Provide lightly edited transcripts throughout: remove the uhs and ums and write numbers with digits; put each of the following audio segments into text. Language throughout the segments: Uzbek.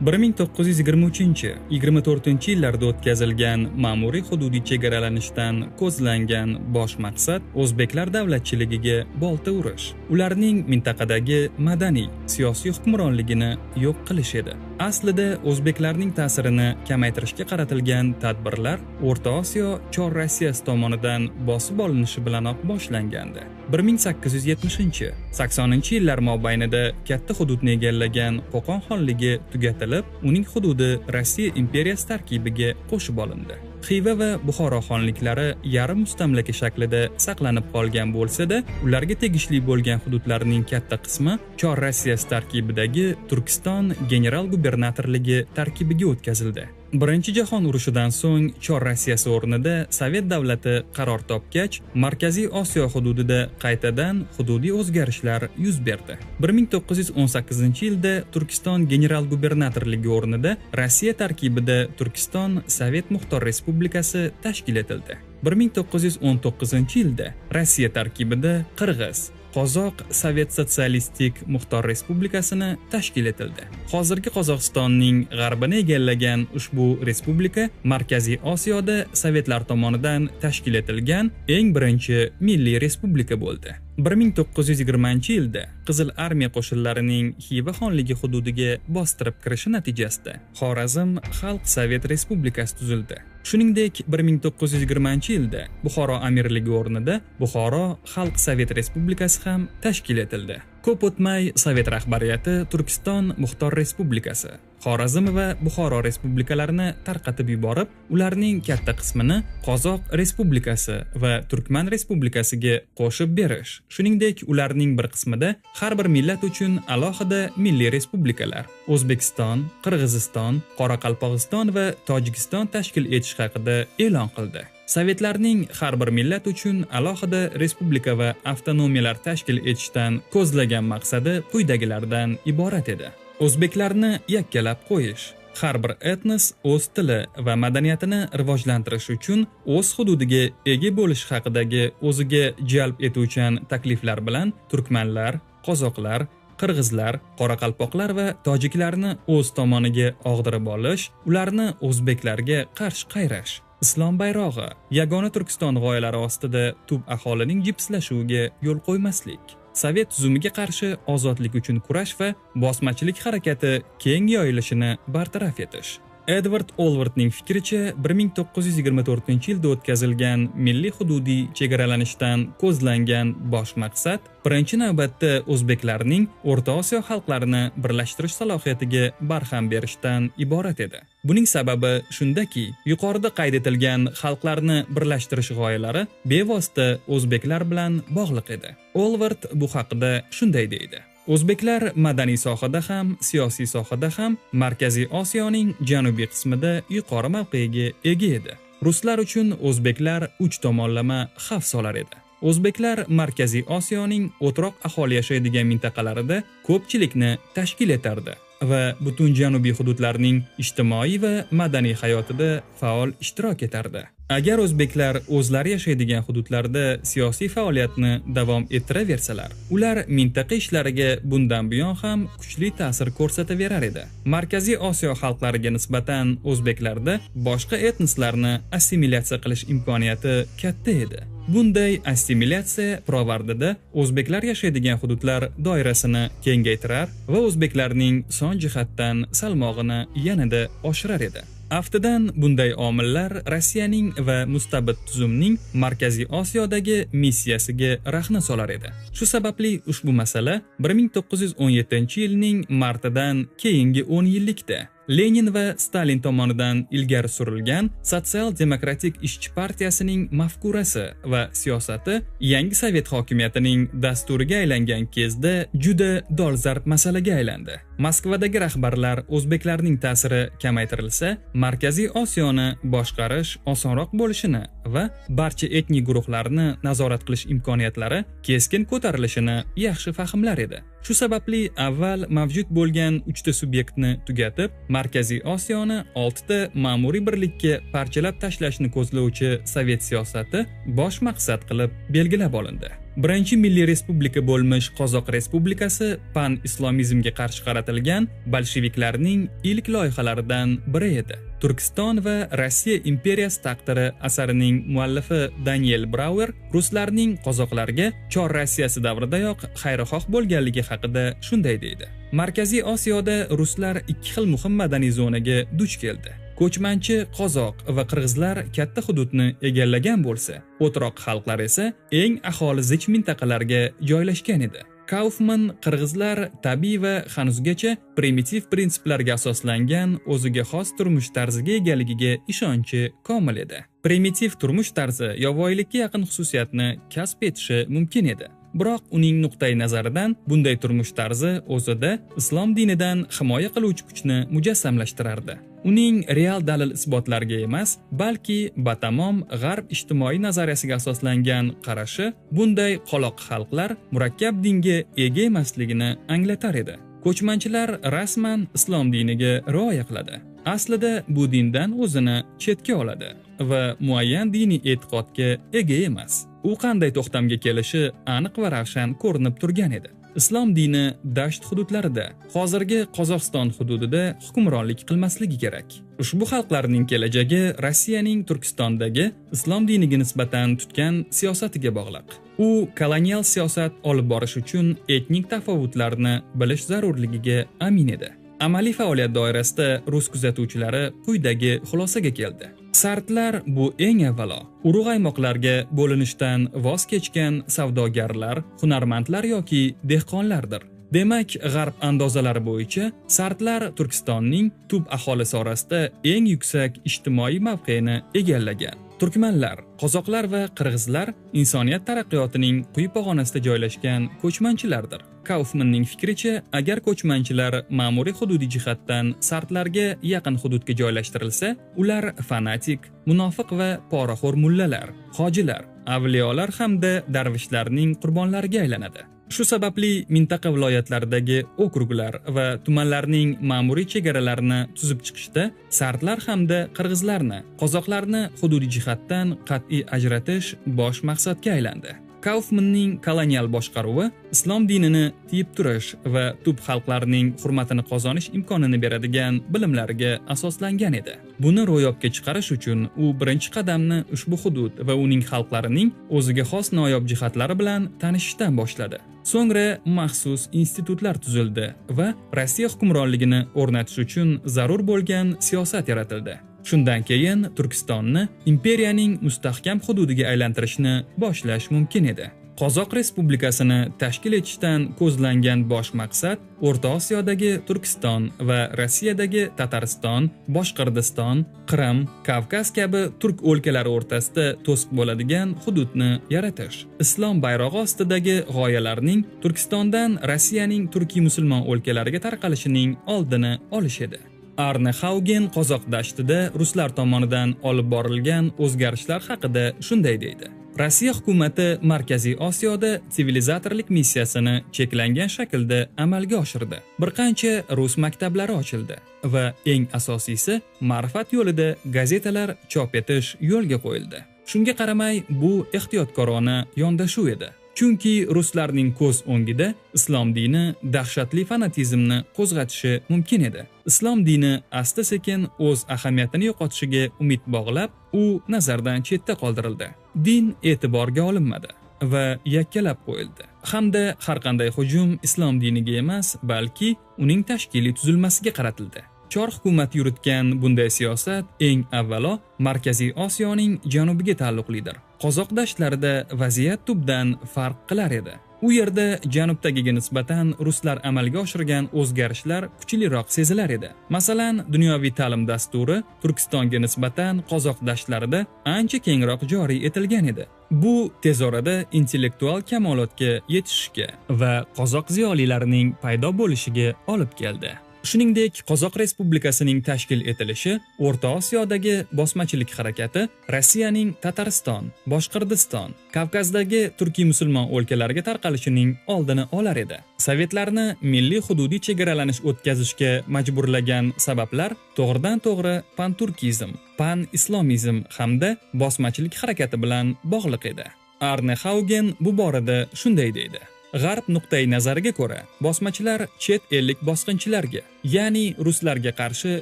1923-24-yillarda o'tkazilgan ma'muriy hududiy chegaralanishdan ko'zlangan bosh maqsad o'zbeklar davlatchiligiga bolta urish, ularning mintaqadagi madaniy, siyosiy hukmronligini yo'q qilish edi. Aslida o'zbeklarning ta'sirini kamaytirishga qaratilgan tadbirlar O'rta Osiyo Chor Rossiyasi tomonidan bosib olinishi bilanoq boshlangandi. 1870-80-yillar mobaynida katta hududni egallagan Qo'qon xonligi tugatilib, uning hududi Rossiya imperiyasi tarkibiga qo'shib olindi. Xiva va Buxoro xonliklari yarim mustamlaka shaklida saqlanib qolgan bo'lsa-da, ularga tegishli bo'lgan hududlarning katta qismi Chor Rossiyasi tarkibidagi Turkiston general gubernatorligi tarkibiga o'tkazildi. Birinchi jahon urushidan so'ng Chor Rossiyasi o'rnida Sovet davlati qaror topgach, Markaziy Osiyo hududida qaytadan hududiy o'zgarishlar yuz berdi. 1918-yilda Turkiston general gubernatorligi o'rnida Rossiya tarkibida Turkiston Sovet Muxtor Respublikasi tashkil etildi. 1919-yilda Rossiya tarkibida Qirg'iz, Qozoq Sovet Sotsialistik Muxtor Respublikasini tashkil etildi. Hozirgi Qozog'istonning g'arbini egallagan ushbu respublika Markaziy Osiyoda sovetlar tomonidan tashkil etilgan eng birinchi milliy respublika bo'ldi. 1920-yilda Qizil armiya qo'shinlarining Xiva xonligi hududiga bostirib kirishi natijasida Xorazm Xalq Sovet Respublikasi tuzildi. Shuningdek, 1920-yilda Buxoro amirligi o'rnida Buxoro Xalq Sovet Respublikasi ham tashkil etildi. Ko'p o'tmay Sovet rahbariyati Turkiston Muxtor Respublikasi, Xorazm va Buxoro respublikalarini tarqatib yuborib, ularning katta qismini Qozoq Respublikasi va Turkman Respublikasiga qo'shib berish, shuningdek, ularning bir qismida har bir millat uchun alohida milliy respublikalar O'zbekiston, Qirg'iziston, Qoraqalpog'iston va Tojikiston tashkil etish haqida e'lon qildi. Sovetlarning har bir millat uchun alohida respublika va avtonomiyalar tashkil etishdan ko'zlagan maqsadi quyidagilardan iborat edi. O'zbeklarni yakkalab qo'yish, har bir etnos o'z tili va madaniyatini rivojlantirish uchun o'z hududiga ega bo'lish haqidagi o'ziga jalb etuvchan takliflar bilan turkmanlar, qozoqlar, qirg'izlar, qoraqalpoqlar va tojiklarni o'z tomoniga og'dirib olish, ularni o'zbeklarga qarshi qayrash. Islom bayrog'i, yagona Turkiston g'oyalari ostida tub aholining jipslashuviga yo'l qo'ymaslik, Sovet tuzumiga qarshi ozodlik uchun kurash va bosmachilik harakati keng yoyilishini bartaraf etish. Edward Olwardning fikricha, 1924-yilda o'tkazilgan milliy hududiy chegaralanishdan ko'zlangan bosh maqsad birinchi navbatda o'zbeklarning O'rta Osiyo xalqlarini birlashtirish salohiyatiga barham berishdan iborat edi. Buning sababi shundaki, yuqorida qayd etilgan xalqlarni birlashtirish g'oyalari bevosita o'zbeklar bilan bog'liq edi. Olward bu haqida shunday deydi: O'zbeklar madaniy sohada ham, siyosiy sohada ham Markaziy Osiyoning janubiy qismida yuqori mavqega ega edi. Ruslar uchun o'zbeklar uch tomonlama xavf solar edi. O'zbeklar Markaziy Osiyoning o'troq aholi yashaydigan mintaqalarida ko'pchilikni tashkil etardi va butun janubiy hududlarning ijtimoiy va madaniy hayotida faol ishtirok etardi. Agar o'zbeklar o'zlari yashaydigan hududlarda siyosiy faoliyatni davom ettiraversalar, ular mintaqa ishlariga bundan buyon ham kuchli ta'sir ko'rsataverar edi. Markaziy Osiyo xalqlariga nisbatan o'zbeklarda boshqa etnoslarni assimilyatsiya qilish imkoniyati katta edi. Bunday assimilyatsiya pirovardida o'zbeklar yashaydigan hududlar doirasini kengaytirar va o'zbeklarning son jihatdan salmog'ini yanada oshirar edi. Aftidan bunday omillar Rossiyaning va mustabid tuzumning Markaziy Osiyodagi missiyasiga rahna solar edi. Shu sababli ushbu masala 1917-yilning martidan keyingi 10 yillikda Lenin va Stalin tomonidan ilgari surilgan Sotsial-demokratik ishchi partiyasining mafkurasi va siyosati yangi sovet hokimiyatining dasturiga aylangan kezda juda dolzarb masalaga aylandi. Moskvadagi rahbarlar o'zbeklarning ta'siri kamaytirilsa, Markaziy Osiyoni boshqarish osonroq bo'lishini va barcha etnik guruhlarni nazorat qilish imkoniyatlari keskin ko'tarilishini yaxshi fahmlar edi. Shu sababli avval mavjud bo'lgan 3 ta subyektni tugatib, Markaziy Osiyoni 6 ta ma'muriy birlikka parchalab tashlashni ko'zlovchi sovet siyosati bosh maqsad qilib belgilab olindi. Birinchi milliy respublika bo'lmish Qozoq Respublikasi pan-islomizmga qarshi qaratilgan bolsheviklarning ilk loyihalaridan biri edi. Turkiston va Rossiya imperiyasi taqdiri asarining muallifi Daniel Brauer ruslarning qozoqlarga Chor Rossiyasi davridayoq xayrixoh bo'lganligi haqida shunday deydi. Markaziy Osiyoda ruslar ikki xil muhim madaniy zonaga duch keldi. Ko'chmanchi qozoq va qirg'izlar katta hududni egallagan bo'lsa, o'troq xalqlar esa eng aholi zich mintaqalarga joylashgan edi. Kaufman qirg'izlar tabiiy va hanuzgacha primitiv prinsiplarga asoslangan o'ziga xos turmush tarziga egaligiga ishonchi komil edi. Primitiv turmush tarzi yovvoyilikka yaqin xususiyatni kasb etishi mumkin edi. Biroq uning nuqtai nazaridan bunday turmush tarzi o'zida islom dinidan himoya qiluvchi kuchni mujassamlashtirardi. Uning real dalil isbotlarga emas, balki batamom g'arb ijtimoiy nazariyasiga asoslangan qarashi bunday qoloq xalqlar murakkab dinga ega emasligini anglatar edi. Ko'chmanchilar rasman islom diniga rioya qiladi. Aslida bu dindan o'zini chetga oladi va muayyan diniy e'tiqodga ega emas. U qanday to'xtamga kelishi aniq va ravshan ko'rinib turgan edi. Islom dini dasht hududlarida, hozirgi Qozog'iston hududida hukmronlik qilmasligi kerak. Ushbu xalqlarning kelajagi Rossiyaning Turkistondagi islom diniga nisbatan tutgan siyosatiga bog'liq. U kolonial siyosat olib borish uchun etnik tafovutlarni bilish zarurligiga amin edi. Amaliy faoliyat doirasida rus kuzatuvchilari quyidagi xulosaga keldi. Sartlar bu eng avvalo urug' aymoqlarga bo'linishdan voz kechgan savdogarlar, hunarmandlar yoki dehqonlardir. Demak, g'arb andozalari bo'yicha sartlar Turkistonning tub aholisi orasida eng yuksak ijtimoiy mavqeni egallagan. Turkmanlar, qozoqlar va qirg'izlar insoniyat taraqqiyotining quyi pog'onasida joylashgan ko'chmanchilardir. Kaufmanning fikricha, agar ko'chmanchilar ma'muriy hududiy jihatdan sartlarga yaqin hududga joylashtirilsa, ular fanatik, munofiq va poraxo'r mullalar, hojilar, avliyolar hamda darvishlarning qurbonlariga aylanadi. Shu sababli mintaqa viloyatlaridagi okruglar va tumanlarning ma'muriy chegaralarini tuzib chiqishda sartlar hamda qirg'izlarni, qozoqlarni hududiy jihatdan qat'iy ajratish bosh maqsadga aylandi. Kaufmanning kolonial boshqaruvi islom dinini tiyib turish va tub xalqlarning hurmatini qozonish imkonini beradigan bilimlarga asoslangan edi. Buni ro'yobga chiqarish uchun u birinchi qadamni ushbu hudud va uning xalqlarining o'ziga xos noyob jihatlari bilan tanishishdan boshladi. So'ngra maxsus institutlar tuzildi va Rossiya hukmronligini o'rnatish uchun zarur bo'lgan siyosat yaratildi. Shundan keyin Turkistonni imperiyaning mustahkam hududiga aylantirishni boshlash mumkin edi. Qozoq Respublikasini tashkil etishdan ko'zlangan bosh maqsad O'rta Osiyodagi Turkiston va Rossiyadagi Tatariston, Boshqirdiston, Qrim, Kavkaz kabi turk o'lkalari o'rtasida to'siq bo'ladigan hududni yaratish. Islom bayrog'i ostidagi g'oyalarning Turkistondan Rossiyaning turkiy musulmon o'lkalariga tarqalishining oldini olish edi. Arne Haugen Qozoq dashtida ruslar tomonidan olib borilgan o'zgarishlar haqida shunday deydi. Rossiya hukumati Markaziy Osiyoda sivilizatorlik missiyasini cheklangan shaklda amalga oshirdi. Bir qancha rus maktablari ochildi va eng asosiysi ma'rifat yo'lida gazetalar chop etish yo'lga qo'yildi. Shunga qaramay, bu ehtiyotkorona yondashuv edi. Chunki ruslarning ko'z o'ngida islom dini dahshatli fanatizmni qo'zg'atishi mumkin edi. Islom dini asta-sekin o'z ahamiyatini yo'qotishiga umid bog'lab, u nazardan chetda qoldirildi. Din e'tiborga olinmadi va yakkalab qo'yildi. Hamda har qanday hujum islom diniga emas, balki uning tashkiliy tuzilmasiga qaratildi. Chor hukumat yuritgan bunday siyosat eng avvalo Markaziy Osiyoning janubiga taalluqlidir. Qozoq dashtlarida vaziyat tubdan farq qilar edi. U yerda janubdagiga nisbatan ruslar amalga oshirgan o'zgarishlar kuchliroq sezilar edi. Masalan, dunyoviy ta'lim dasturi Turkistonga nisbatan qozoq dashtlarida ancha kengroq joriy etilgan edi. Bu tez orada intellektual kamolotga yetishishga va qozoq ziyolilarining paydo bo'lishiga olib keldi. Shuningdek, Qozoq Respublikasining tashkil etilishi O'rta Osiyodagi bosmachilik harakati Rossiyaning Tatariston, Boshqirdiston, Kavkazdagi turkiy musulmon o'lkalariga tarqalishining oldini olar edi. Sovetlarni milliy hududiy chegaralanish o'tkazishga majburlagan sabablar to'g'ridan-to'g'ri panturkizm, pan-islomizm hamda bosmachilik harakati bilan bog'liq edi. Arne Haugen bu borada shunday deydi: G'arb nuqtai nazariga ko'ra, bosmachilar chet ellik bosqinchilarga, ya'ni ruslarga qarshi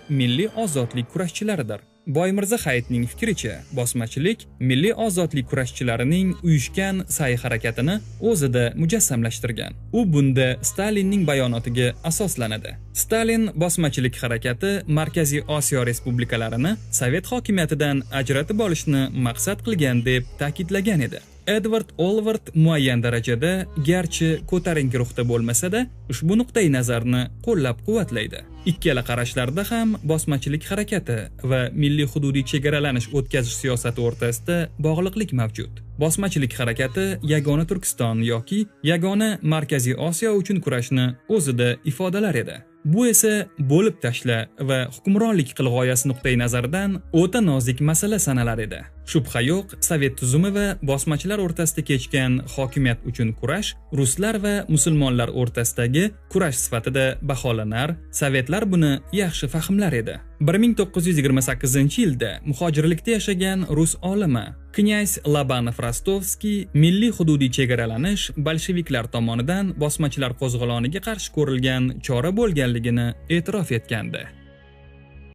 milliy ozodlik kurashchilaridir. Boymirza Hayitning fikricha, bosmachilik milliy ozodlik kurashchilarining uyushgan sa'y-harakatini o'zida mujassamlashtirgan. U bunda Stalinning bayonotiga asoslanadi. Stalin bosmachilik harakati Markaziy Osiyo respublikalarini Sovet hokimiyatidan ajratib olishni maqsad qilgan deb ta'kidlagan edi. Edward Olvard muayyan darajada, garchi ko'tarinki ruhda bo'lmasa-da, ushbu nuqtai nazarni qo'llab-quvvatlaydi. Ikkala qarashlarda ham bosmachilik harakati va milliy hududiy chegaralanish o'tkazish siyosati o'rtasida bog'liqlik mavjud. Bosmachilik harakati yagona Turkiston yoki yagona Markaziy Osiyo uchun kurashni o'zida ifodalar edi. Bu esa bo'lib tashla va hukmronlik qil g'oyasi nuqtai nazaridan o'ta nozik masala sanalar edi. Shubha yo'q, Sovet tuzumi va bosmachilar o'rtasida kechgan hokimiyat uchun kurash ruslar va musulmonlar o'rtasidagi kurash sifatida baholanar, sovetlar buni yaxshi fahmlar edi. 1928-yilda muhojirlikda yashagan rus olimi knyaz Lobanov Rostovskiy milliy hududiy chegaralanish bolsheviklar tomonidan bosmachilar qo'zg'oloniga qarshi ko'rilgan chora bo'lganligini e'tirof etgandi.